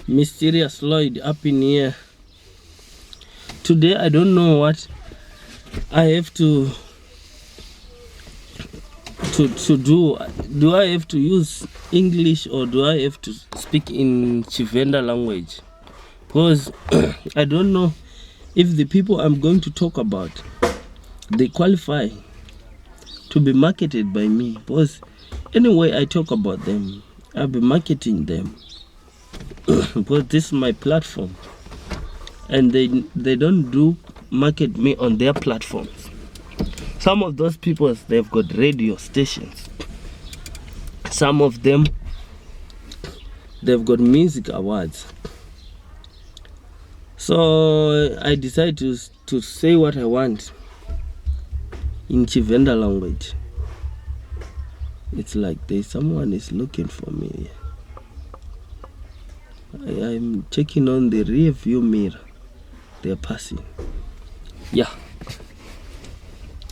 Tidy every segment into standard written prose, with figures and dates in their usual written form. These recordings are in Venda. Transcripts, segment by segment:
Mysterious Lloyd up in here. Today I don't know what I have to do. Do I have to use English or do I have to speak in Tshivenda language? Because I don't know if the people I'm going to talk about, they qualify to be marketed by me. Because anyway I talk about them, I'll be marketing them. Because this is my platform, and they don't do market me on their platforms. Some of those people, they've got radio stations. Some of them, they've got music awards. So I decide to say what I want in Tshivenda language. It's like there's someone is looking for me. I'm checking on the rear view mirror. They're passing. Yeah.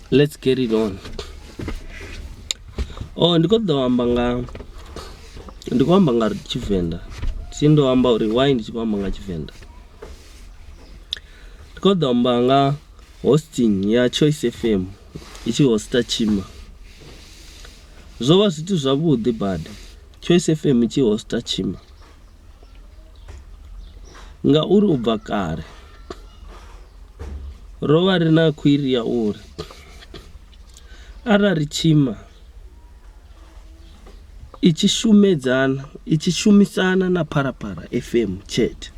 Let's get it on. Oh, ndi khou ḓo amba nga ndi khou amba nga Tshivenḓa. Thi ndo amba uri why ndi tshi khou amba nga Tshivenḓa. Ndi khou ḓo amba nga hosting ya Choice FM i tshi hosta Tshima. Zwo vha zwithu zwavhuḓi badi Choice FM i tshi hosta Tshima ngauri u bva kale ro vha ri na khwiri ya uri arali Tshima i tshi shumedzana i tshi shumisana na Phalaphala FM tshete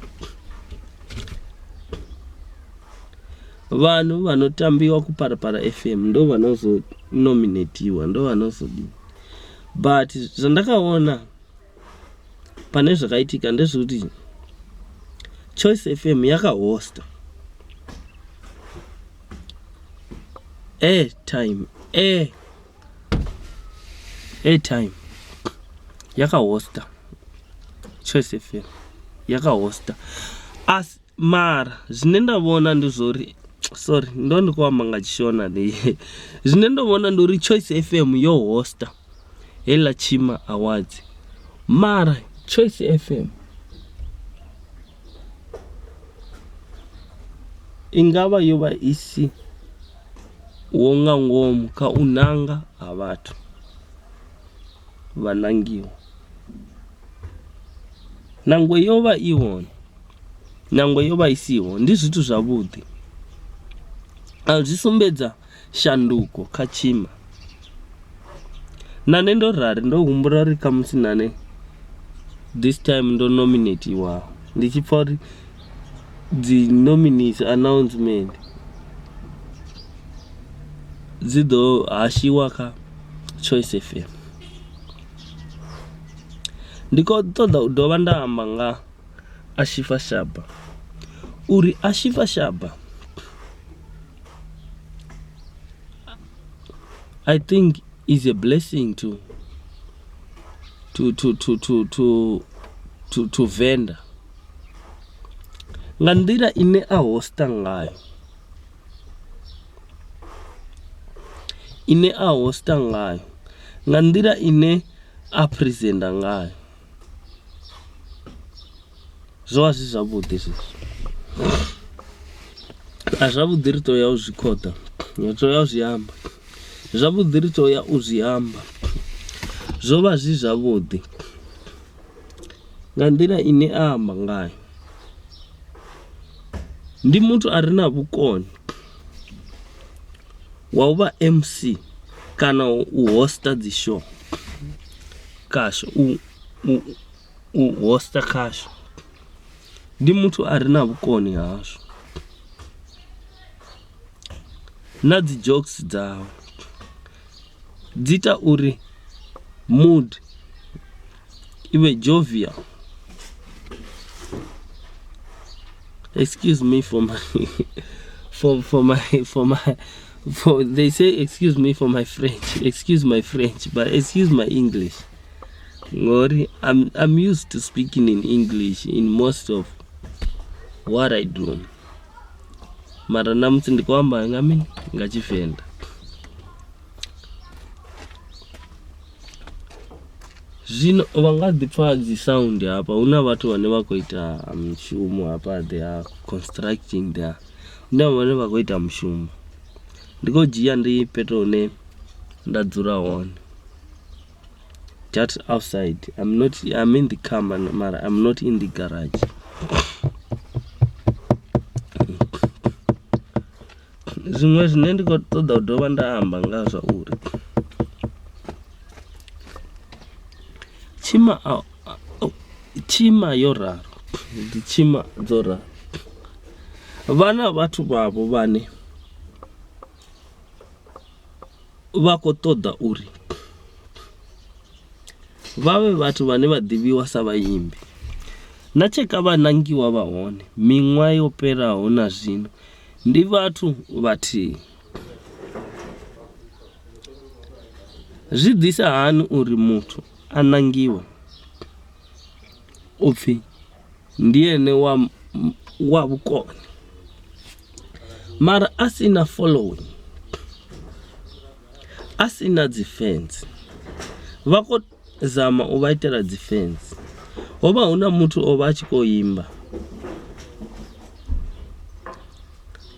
vanhu vanotambiwa kuPhalaphala FM ndo vanozo nominatiwa ndo vanozodini but zvandakaona pane zvakaitika ndezvekuti Choice FM yakahosta airtime air airtime yakahosta Choice FM yakahosta asi mara zwine nda vhona ndi zwori sorry ndo ndi khou amba nga tshishona ndi zwine ndo vhona ndi uri Choice FM yo hosta heiḽa Tshima Awards mara Choice FM i ngavha yo vha i si wo nga ngomu kha u nanga ha vhathu vhanangiwa nangwe yo vha i hone nangwe yo vha i siho ndi zwithu zwavhuḓi a zwi sumbedza shanduko kha Tshima. Na nṋe ndo rali ndo humbula uri khamusi na nṋe this time ndo nominatiwa ndi tshi pfha uri dzi nominees announcement dzi ḓo hashiwa kha Choice FM. Ndi kho ṱoḓa u dovha nda amba nga Ashifa Shaba uri Ashifa Shaba I think is a blessing to Venda nga nḓila ine a hosta ngayo ine a hosta ngayo nga nḓila ine a presenter ngayo. Zwo vha zwi zwavhuḓi zwezwo a zwavhuḓi ri tea u zwi khoḓa ri tea u zwi amba zwavhuḓi ri tea u zwi amba zwo vha zwi zwavhuḓi nga nḓila ine a amba ngayo ndi muthu a re na vhukoni wa u vha MC kana u hoster dzi show khasho u hoster khasho ndi muthu a re na vhukoni hazwo na dzi jokes dzawe dzi ita uri mood i vhe jovial. Excuse me for my for my for my for they say excuse me for my French, excuse my French, but excuse my English. Ngori I'm used to speaking in English in most of what I do. Mara namusi ndi khou amba nga mini nga Tshivenḓa. Zwino vha nga ḓi pfha dzi sound hafha hu na vhathu vhane vha khou ita mushumo hafha they are constructing there hu na vhane vha khou ita mushumo. Ndi khou dzhia ndi fhethu hune nda dzula hone just outside I'm not I'm in the car mara I'm not in the garage. Zwiṅwe zwine ndi khou ṱoḓa u dovha nda amba nga zwa uri tshima tshima yo ralo ndi tshima dzo ralo vha na vhathu vhavho vhane vha khou ṱoḓa uri vha vhe vhathu vhane vha ḓivhiwa sa vhaimbi na tsheka vha nangiwa vha hone miṅwaha yo fhelaho na zwino ndi vhathu vhathihi. Zwi ḓisa hani uri muthu a nangiwe upfhi ndi ene wa wa vhukoni mara a si na following a si na dzi fans vha kho zama u vha itela dzi fans ho vha hu na muthu o vha a tshi kho imba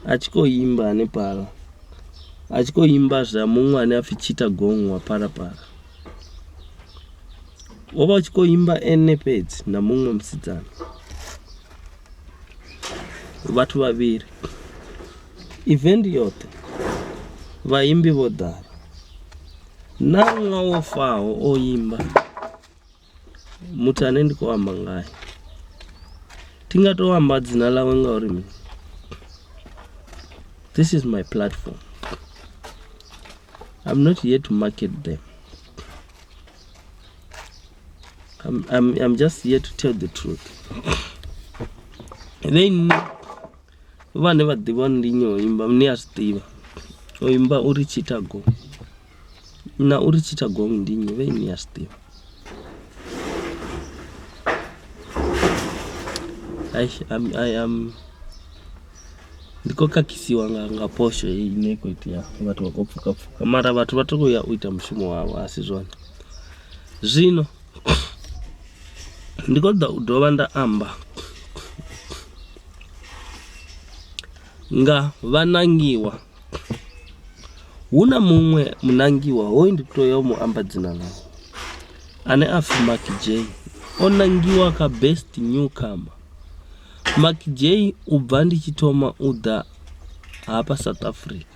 a tshi kho imba hanefhaḽa a tshi kho imba zwa muṅwe ane apfhi Chittagong wa Phalaphala wo vha u tshi kho imba ene fhedzi na muṅwe musidzana vhathu vhavhili event yoṱhe vhaimbi vho ḓala. Na ṅwaha wo faho o imba muthu ane ndi khou amba ngae thi nga to amba dzina ḽawe ngauri mini this is my platform I'm not here to market them I'm just here to tell the truth vhe nṋe vhane vha ḓivha ndi nnyi o imba ni a zwi ḓivha o imba uri Chittagong na uri Chittagong ndi nnyi vhe ni a zwi ḓivha I, I'm, I am ndi khou khakhisiwa nga nga phosho heyi ine i khou itea vhathu vha khou pfuka pfuka mara vhathu vha tea u ya u ita mushumo wavho a si zwone zwino ndi khou ḓa u dovha nda amba nga vhanangiwa hu na muṅwe munangiwa hoyu ndi tea u mu amba dzina ḽawe ane a pfhi Mark J o nangiwa kha best newcomer. Mark J u bva ndi tshi thoma u ḓa hafha South Africa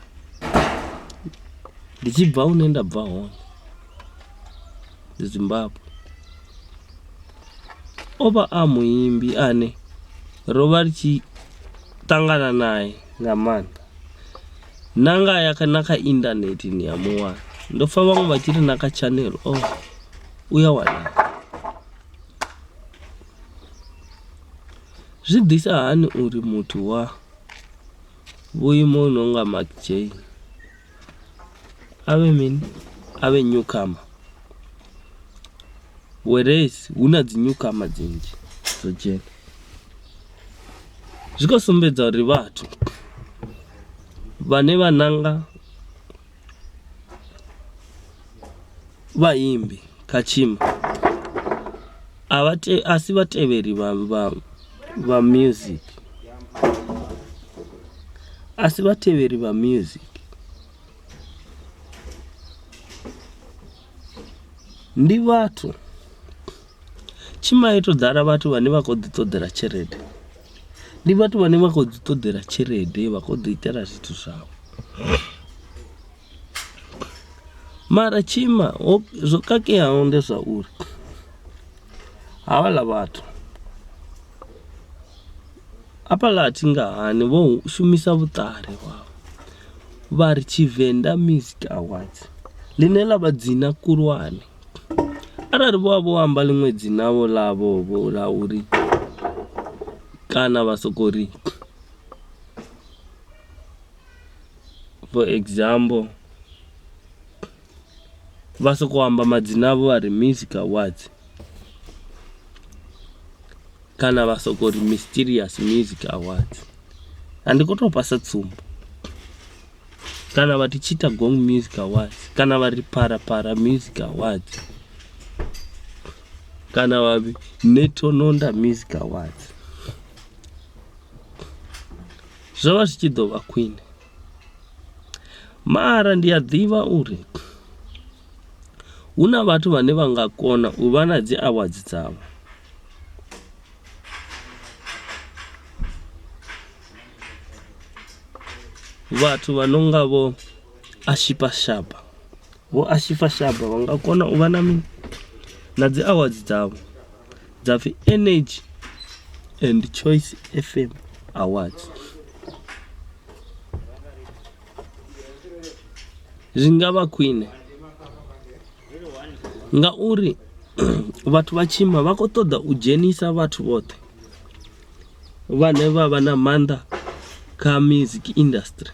ndi tshi bva hune nda bva hone Zimbabwe o vha a muimbi ane ro vha ri tshi ṱangana nae nga maanḓa na nga ya na kha internet ni a muwana ndo pfa vhaṅwe vha tshi ri na kha channel o u ya wanala. Zwi ḓisa hani uri muthu wa vhuimo hu no nga Mark J a vhe mini a vhe newcomer whereas hu na dzi newcomer dzinzhi dzo dzhena zwi khou sumbedza uri vhathu vhane vha nanga vhaimbi kha tshiimo a vha te a si vhatevheli vha vha vha music a si vhatevheli vha music. Ndi vhathu tshima yo to ḓala vhathu vhane vha kho ḓi ṱoḓela tshelede ndi vhathu vhane vha kho ḓi ṱoḓela tshelede vha kho ḓi itela zwithu zwavho. Mara tshima zwo khakheaho ndi zwa uri havhaḽa vhathu hafhaḽa a thi nga hani vho shumisa vhuṱali vhavho vha ri Tshivenḓa Music Awards ḽine ḽa vha dzina khulwane arali vho vha vho amba ḽiṅwe dzina vho ḽavho vho ḽa uri kana vha soko ri for example vha soko amba madzina avho vha ri Music Awards kana vha soko ri Mysterious Music Awards a ndi kho to fhasa tsumbo kana vha ti Chittagong Music Awards kana vha ri Phalaphala Music Awards. Kana vha vhi Netononda Music Awards. Zwo vha zwi tshi ḓo vha khwine. Mara ndi a ḓivha uri hu na vhathu vhane vha nga kona u vha na dzi awards dzavho. Vhathu vha no nga vho Ashipa Shaba vho Ashifa Shaba vha nga kona u vha na mini na dzi awards dzavho dza pfhi Energy and Choice FM Awards. Zwi nga vha khwine ngauri vhathu vha tshima vha khou ṱoḓa u dzhenisa vhathu vhoṱhe vhane vha vha na maanḓa kha music industry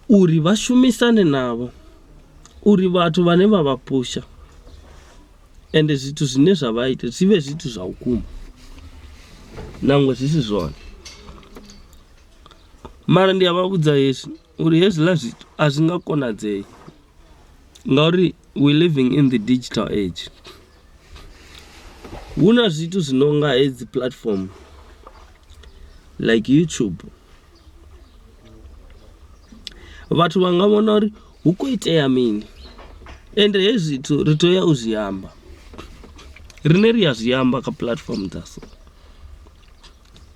uri vha shumisane navho uri vhathu vhane vha vha phusha ende zwithu zwine zwa vha ita zwi vhe zwithu zwa vhukuma nangwe zwi si zwone. Mara ndi a vha vhudza hezwi uri hezwiḽa zwithu a zwi nga konadzei ngauri we living in the digital age. Hu na zwithu zwi no nga hedzi platform like YouTube vhathu vha nga vhona uri hu khou itea mini ende hezwi zwithu ri tea u zwi amba riṋe ri a zwi amba kha platform dza so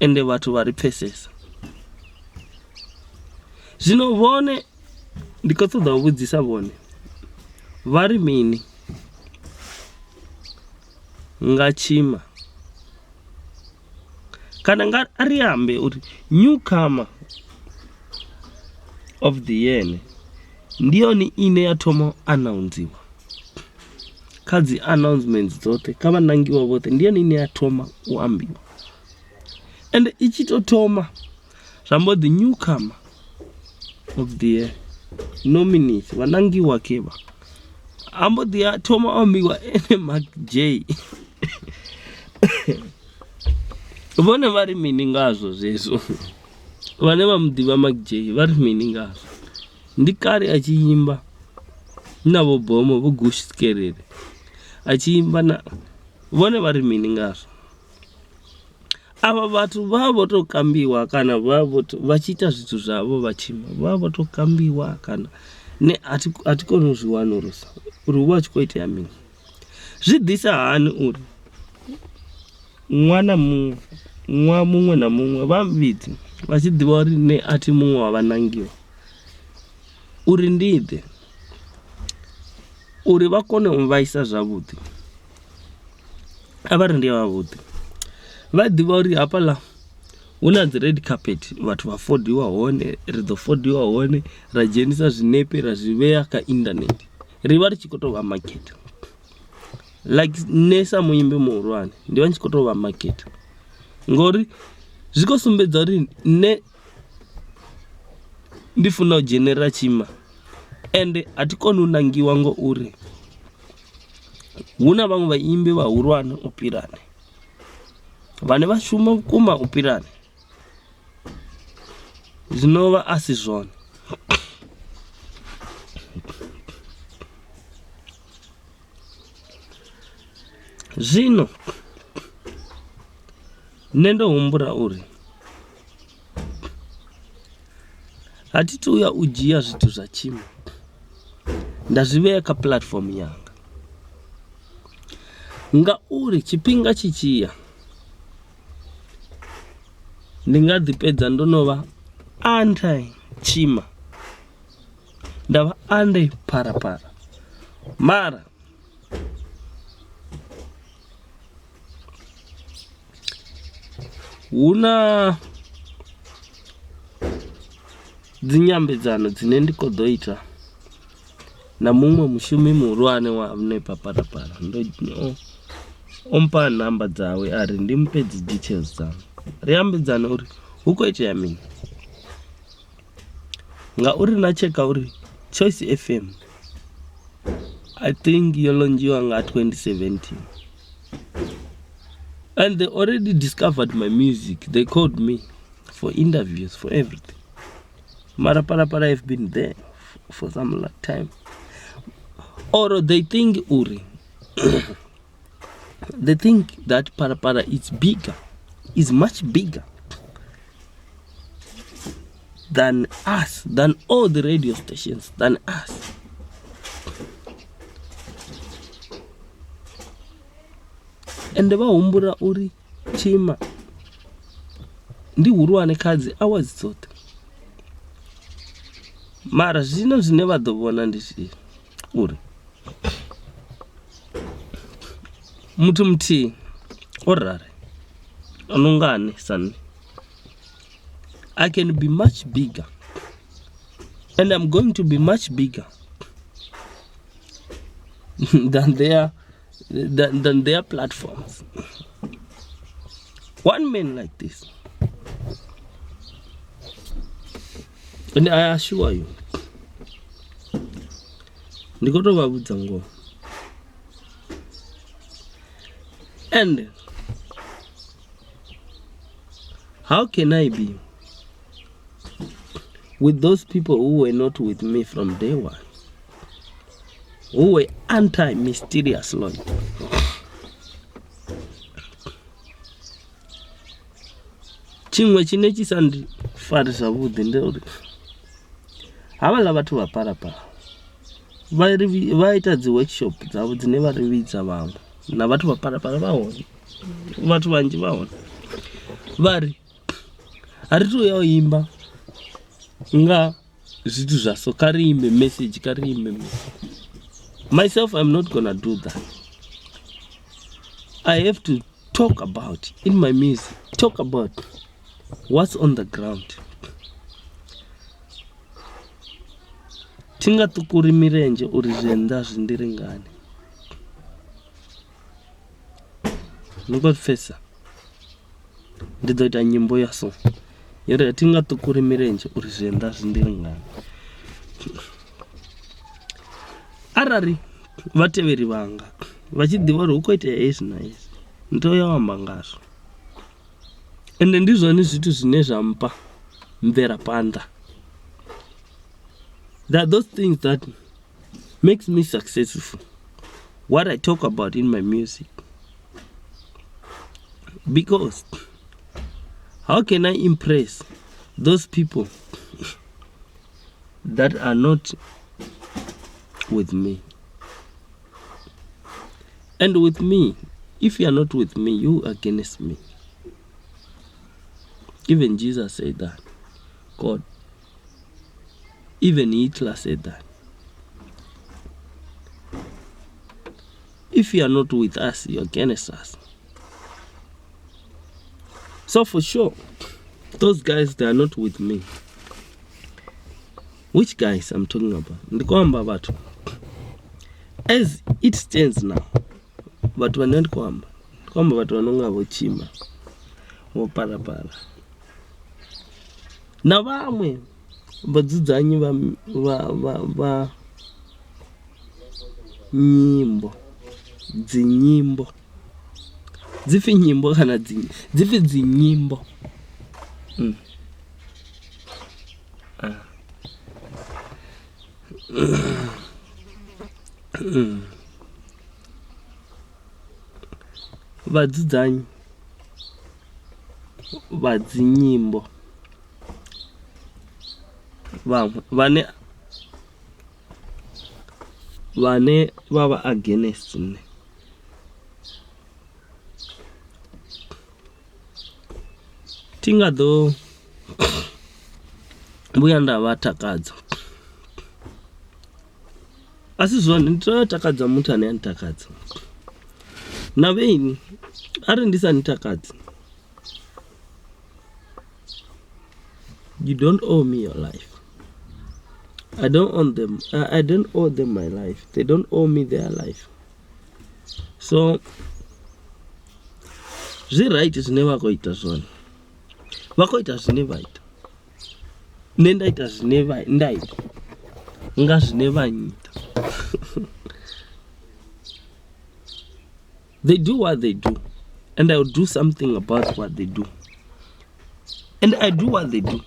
ende vhathu vha ri pfesesa. Zwino vhone ndi khou ṱoḓa u vhudzisa vhone vha ri mini nga tshima kana nga a ri ambe uri newcomer of the year ne ndi yone ine ya thoma u anaunthiwa kha dzi announcements dzoṱhe kha vhanangiwa vhoṱhe ndi yone ine ya thoma u ambiwa ende i tshi to thoma zwa mbo ḓi newcomer of the year nominees vhanangiwa kevha ha mbo ḓi ya thoma u ambiwa ene Mark J vhone vha ri mini ngazwo zwezwo vhane vha mu ḓivha Mark J vha ri mini ngazwo ndi kale a tshi imba na vho Bomo vho Gush Skelele a tshi imba na vhone vha ri mini ngazwo. Avha vhathu vha vho to kambiwa kana vha vho to vha tshi ita zwithu zwavho vha tshi vha vho to kambiwa kana nṋe a thi a thi koni u zwi wanulusa uri hu vha hu tshi khou itea mini. Zwi ḓisa hani uri ṅwana muṅwe ṅwaha muṅwe na muṅwe vha vhidze vha tshi ḓivha uri nṋe a thi muṅwe wa vhanangiwa uri ndi ḓe uri vha kone u vhaisa zwavhuḓi. A vha ri ndi avhuḓi vha ḓivha uri hafhaḽa hu na dzi red carpet vhathu vha fodiwa hone ri ḓo fodiwa hone ra dzhenisa zwinepe ra zwi vhea kha internet ri vha ri tshi khou tou vha maketa like nṋe sa muimbi muhulwane ndi vha ndi tshi khou tou vha maketa ngori zwi khou sumbedza uri nṋe ndi funa u dzhenelela tshima ende a thi koni u nangiwa ngouri. Hu na vhaṅwe vhaimbi vhahulwane u fhira nṋe vhane vha shuma vhukuma u fhira nṋe zwino vha a si zwone. Zwino nṋe ndo humbula uri a thi tu ya u dzhia zwithu zwa tshiimo nda zwi vhea kha puḽatifomo yanga ngauri tshifhinga tshi tshiya ndi nga ḓi fhedza ndo no vha anti tshima nda vha anti pharapara mara Hu na dzi nyambedzano dzine ndi kho ḓo ita na muṅwe mushumi muhulwane wa hanefha Phalaphala ndo o mpha namba dzawe a ri ndi mufhe dzi details dzawe ri ambedzana uri hu kho itea mini ngauri na tsheka uri Choice FM I think yo lontshiwa nga 2017 and they already discovered my music they called me for interviews for everything mara Phalaphala have been there for some time or they think uri They think that Phalaphala is bigger, is much bigger than us, than all the radio stations, than us. Ende vha humbula uri tshima ndi hulwane kha dzi hours dzoṱhe mara zwino zwine vha ḓo vhona ndi uri muthu muthihi o rali o no nga nṋe sa nṋe I can be much bigger and I'm going to be much bigger than their than their platforms. One man like this. And I assure you, ndi khou tou vha vhudza ngoho and how can I be with those people who were not with me from day one, who were anti-mysterious Lloyd? Tshiṅwe tshine tshi sa ndi fari zwavhuḓi ndi uri havhaḽa vhathu vha Phalaphala vha ri vha ita dzi workshop dzavho dzine vha ri vhidza vhaṅwe na vhathu vha Phalaphala vha hone vhathu vhanzhi vha hone vha ri a ri tou ya u imba nga zwithu zwa so kha ri imbe message kha ri imbe message myself I'm not gonna do that I have to talk about in my music talk about what's on the ground thi nga ṱukuri milenzhe uri zwienda zwi ndi lingane ni khou pfesa ndi ḓo ita nyimbo ya so yo ri thi nga ṱukuri milenzhe uri zwienda zwi ndi lingane arali vhatevheli vhanga vha tshi ḓivha uri hu khou itea hezwi na hezwi ndi tea u ya u amba ngazwo ende ndi zwone zwithu zwine zwa mpha mvelaphanḓa there are those things that makes me successful what I talk about in my music because how can I impress those people that are not with me and with me if you are not with me you are against me even Jesus said that God even Hitler said that if you are not with us you're against us so for sure those guys they are not with me which guys I'm talking about ndi khou amba vhathu as it stands now vhathu vhane ndi khou amba ndi khou amba vhathu vha no nga vho tshima vho Phalaphala na vhaṅwe vhadzudzanyi vha vha vha vha nyimbo dzi nyimbo dzi pfi nyimbo kana dzi dzi pfi dzi nyimbo mm. Vhadzudzanyi vha dzi nyimbo vhaṅwe vhane vhane vha vha against nṋe thi nga ḓo vhuya nda vha takadza a si zwone ndi tea u takadza muthu ane a ntakadza na vheni arali ndi sa ni takadzi you don't owe me your life I don't own them I don't owe them my life they don't owe me their life so zwi right zwine vha khou ita zwone vha khou ita zwine vha ita nṋe nda ita zwine vha nda ita nga zwine vha nnyita they do what they do and I will do something about what they do and I do what they do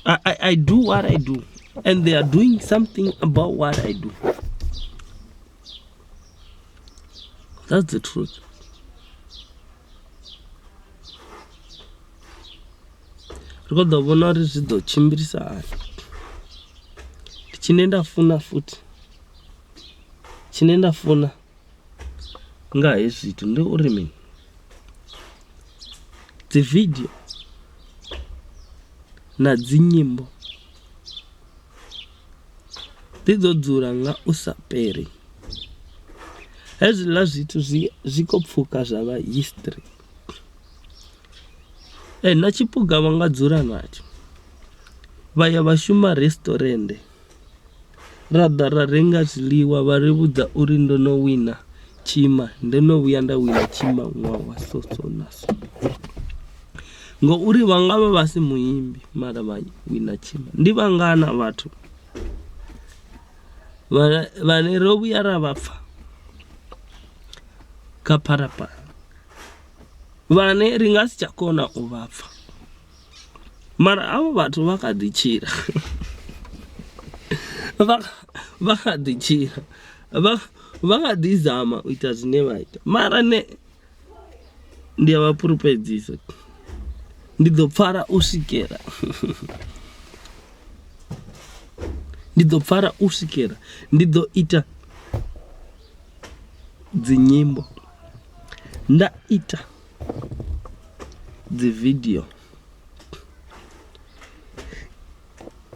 I do what I do and they are doing something about what I do. That's the truth. Ri khou ḓo vhona uri zwi ḓo tshimbilisa hani. Tshine nda funa futhi tshine nda funa nga hezwi zwithu ndi uri mini dzi video na dzi nyimbo dzi ḓo dzula nga u sa fheli. Hezwiḽa zwithu zwi zwi khou pfhuka zwa vha history. Ee na tshiphuga vha nga dzula natsho vha ya vha shuma restaurant ra ḓa ra renga zwiḽiwa vha ri vhudza uri ndo no wina tshima ndo no vhuya nda wina tshima ṅwaha wa so so na so. Ngouri vha nga vha vha si muimbi mara vha wina tshima ndi vhangana vhathu vhane ro vhuya ra vha pfha kha Phalaphala vhane ri nga si tsha kona u vha pfha mara avho vhathu vha kha ḓi tshila vha kha ḓi tshila vha kha ḓi zama u ita zwine vha ita mara nṋe ndi a vha fhulufhedzisa ndi ḓo pfala u swikela ndi ḓo pfala u swikela ndi ḓo ita dzi nyimbo nda ita dzi video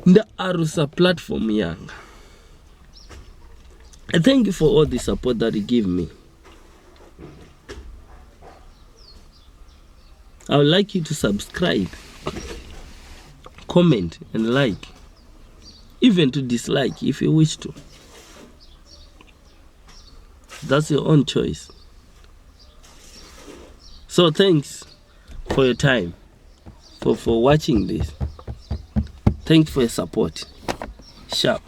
nda alusa platform yanga. I thank you for all the support that you give me. I would like you to subscribe, comment and like, even to dislike if you wish to. That's your own choice. So thanks for your time, for watching this. Thanks for your support. Sharp.